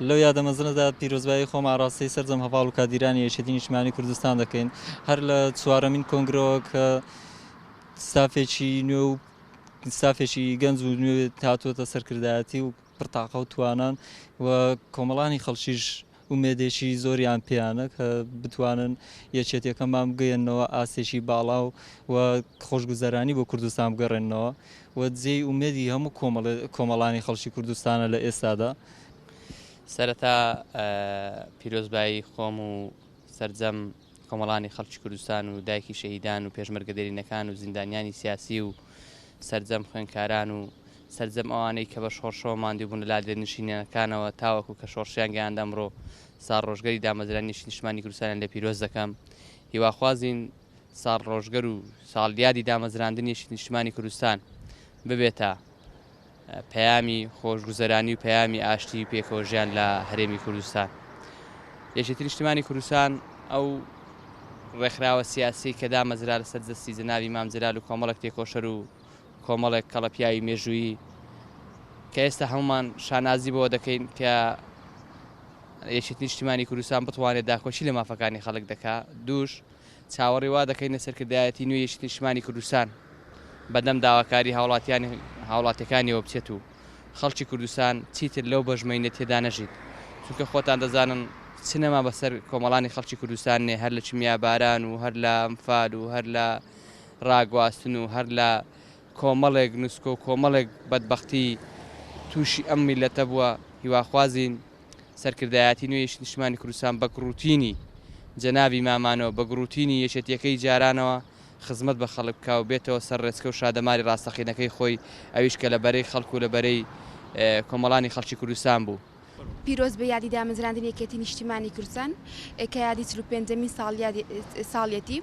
لەو یادە مەزنەدا پیرۆزبایی خۆم ئاڕاستەی سەرجەم هەڤاڵ و کادیرانی یەکێتی نیشتمانی کوردستان دەکەین. هەر لە چوارەمین کۆنگرەوە کە ستافێکی نوێ و ستافێکی گەنج و نوێ هاتووەتە سەرکردایەتی و پڕتاقە و توانان و کۆمەڵانی خەڵکیش ئومێدێکی زۆریان پێیانە کە بتوانن یەکێتیەکەمان بگەیەننەوە ئاستێکی باڵا و خۆشگوزەرانی بۆ کوردستان بگەڕێننەوە و جێی ئومێدی هەموو کۆمەڵانی خەڵکی کوردستانە لە ئێستادا. سەرەتا پیرۆزبایی خۆم و سەرجەم کۆمەڵانی خەڵکی کوردستان و دایکی شەهیدان و پێشمەرگە دێرینەکان و زیندانیانی سیاسی و سەرجەم خوێندکاران و سەرجەم ئەوانەی کە بە شۆڕشەوە ماندوو بوون لە لادێنشینەکانەوە تاوەکو کە شۆڕشیان گەیاندە ئەمڕۆ ساڵڕۆژگەری دامەزرانی نیشتمانی کوردستانیان لێ پیرۆز دەکەم. هیواخوازین ساڵڕۆژگەر و ساڵیادی دامەزراندنی نیشتمانی کوردستان ببێتە پەیامی خۆشگوزەرانی و پەیامی ئاشتی و پێکەوە ژیان لە هەرێمی کوردستان. یەکێتی نیشتمانی کوردستان ئەو ڕێکخراوە سیاسی کە دامەزرا لەسەر دەستی جەنابی مام جەلال و کۆمەڵێک تێکۆشەر و کۆمەڵێک کەڵە پیاوی مێژوویی کە ئێستا هەمومان شانازی بۆ دەکەین کە یەکێتی نیشتیمانی کوردستان بتوانێت داکۆکی لە مافەکانی خەڵک دەکا دووش چاوەڕی وا دەکەین لە سەرکردایەتی نوێی یەکێتی نیشتمانی کوردستان بەدەم داواکاری هاوڵاتیانی هاوڵاتیەکانیەوە بچێت و خەڵکی کوردستان چیتر لەو بەژمەینەتیەدا نەژیت چونکە خۆتان دەزانن چ نەما بەسەر کۆمەڵانی خەڵکی کوردستان نێ هەر لە کیمیاباران و هەر لە ئەنفال و هەر لە ڕاگواستن و هەر لە کۆمەڵێک نسکۆ و کۆمەڵێک بەدبەختی تووشی ئەم میللەتە بووە هیواخوازین سەرکردایەتی نوێی نیشتمانی کوردستان بە گڕوتینی جەنابی مامانەوە، بە گڕوتینی یەکێتییەکەی جارانەوە خزمەت بە خەڵک بکا و بێتەوە سەر ڕێچکە و شادەماری ڕاستەقینەکەی خۆی، ئەویش کە لە بەرەی خەڵک و لە بەرەی کۆمەڵانی خەڵکی کوردستان بوو. پیرۆز بێ یادی دامەزراندنی یەکێتی نیشتیمانی کوردستان کە یادی 45مین ساڵیەتی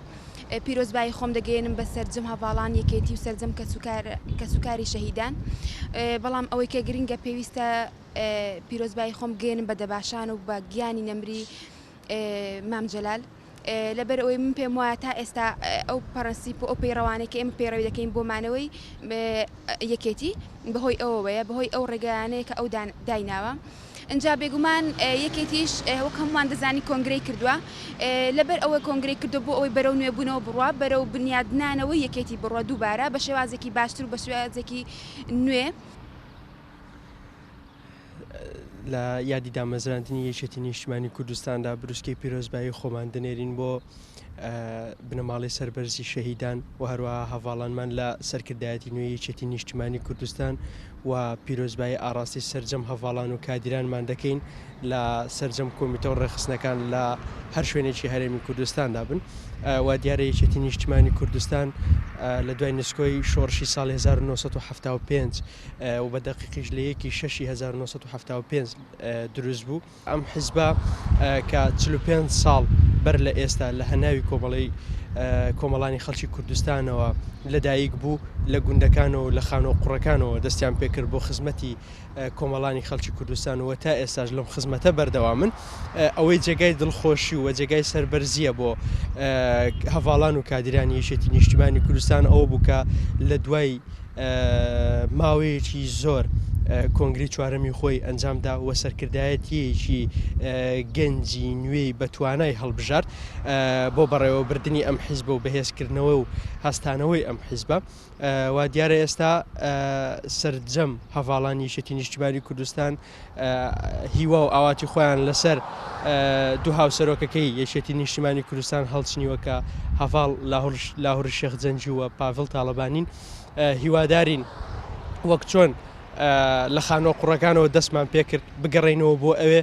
پیرۆزبایی خۆم دەگەیەنم بە سەرجەم هەڤاڵان یەکێتی و سەرجەم کەسوکاری شەهیدان بەڵام ئەوەی کە گرنگە پێویستە پیرۆزبایی خۆم بگەیەنم بە دەباشان و بە گیانی نەمری مام جەلال لەبەر ئەوەی من پێم وایە تا ئێستا ئەو پەرەنسیپ و ئەو پەیڕەوانەی کە ئێمە پەیڕەوی دەکەین بۆ مانەوەی یەکێتی بەهۆی ئەوەوەیە بەهۆی ئەو ڕێگایانەیە کە ئەو دایناوە ئینجا بێگومان یەکێتیش وەک هەمووان دەزانین کۆنگرەی کردووە لەبەر ئەوە کۆنگرەی کردو بۆ ئەوەی بەرەو نوێبوونەوە بڕوا بەرەو بنیادنانەوەی یەکێتی بڕوا دووبارە بە شێوازێکی باشتر و بە شێوازێکی نوێ. لە یادی دامەزراندنی یەکێتی نیشتمانی کوردستاندا بروسکەی پیرۆزبایی خۆمان دەنێرین بۆ بنەماڵەی سەربەرزی شەهیدان و هەروەها هەڤاڵانمان لە سەرکردایەتی نوێی یەکێتی نیشتمانی کوردستان و پیرۆزبایی ئاڕاستەی سەرجەم هەڤاڵان و کادیرانمان دەکەین لە سەرجەم کۆمیتە و ڕێکخستنەکان لە هەر شوێنێکی هەرێمی کوردستاندا بن. وا دیارە یەکێتی نیشتمانی کوردستان لە دوای نسکۆی شۆڕشی ساڵی 1975 و بە دەقیقیش لە یەکی شەشی 1975 دروست بوو. ئەم حیزبە کە 45 ساڵ بەر لە ئێستا لە هەناوی کۆمەڵەی کۆمەڵانی خەڵکی کوردستانەوە لەدایک بوو، لە گوندەکانەوە و لە خانووە قوڕەکانەوە دەستیان پێکرد بۆ خزمەتی کۆمەڵانی خەڵکی کوردستان و تا ئێستاش لەم خزمەتە بەردەوامن. ئەوەی جێگای دڵخۆشی و جێگای سەربەرزییە بۆ هەڤاڵان و کادیرانی یەکێتی نیشتیمانی کوردستان ئەوە بوو کە لە دوای ماوەیەکی زۆر کۆنگری چوارەمی خۆی ئەنجامدا و سەرکردایەتیەکی گەنجی نوێی بەتوانای هەڵبژارد بۆ بەڕێوەبردنی ئەم حیزبە و بەهێزکردنەوە و هەستانەوەی ئەم حیزبە. وا دیارە ئێستا سەرجەم هەڤاڵانی یەکێتی نیشتیمانی کوردستان هیوا و ئاواتی خۆیان لەسەر دوو هاوسەرۆکەکەی یەکێتی نیشتیمانی کوردستان هەڵچنیوە کە هەڤاڵ لاهور شێخ جەنگی و پاڤڵ تاڵەبانین هیوادارین وەک چۆن لە خانووە قوڕەکانەوە دەستمان پێکرد بگەڕێینەوە بۆ ئەوێ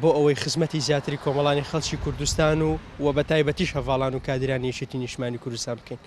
بۆ ئەوەی خزمەتی زیاتری کۆمەڵانی خەڵکی کوردستان و و بە تایبەتیش هەڤاڵان و کادیرانی یەکێتی نیشتمانی کوردستان بکەین.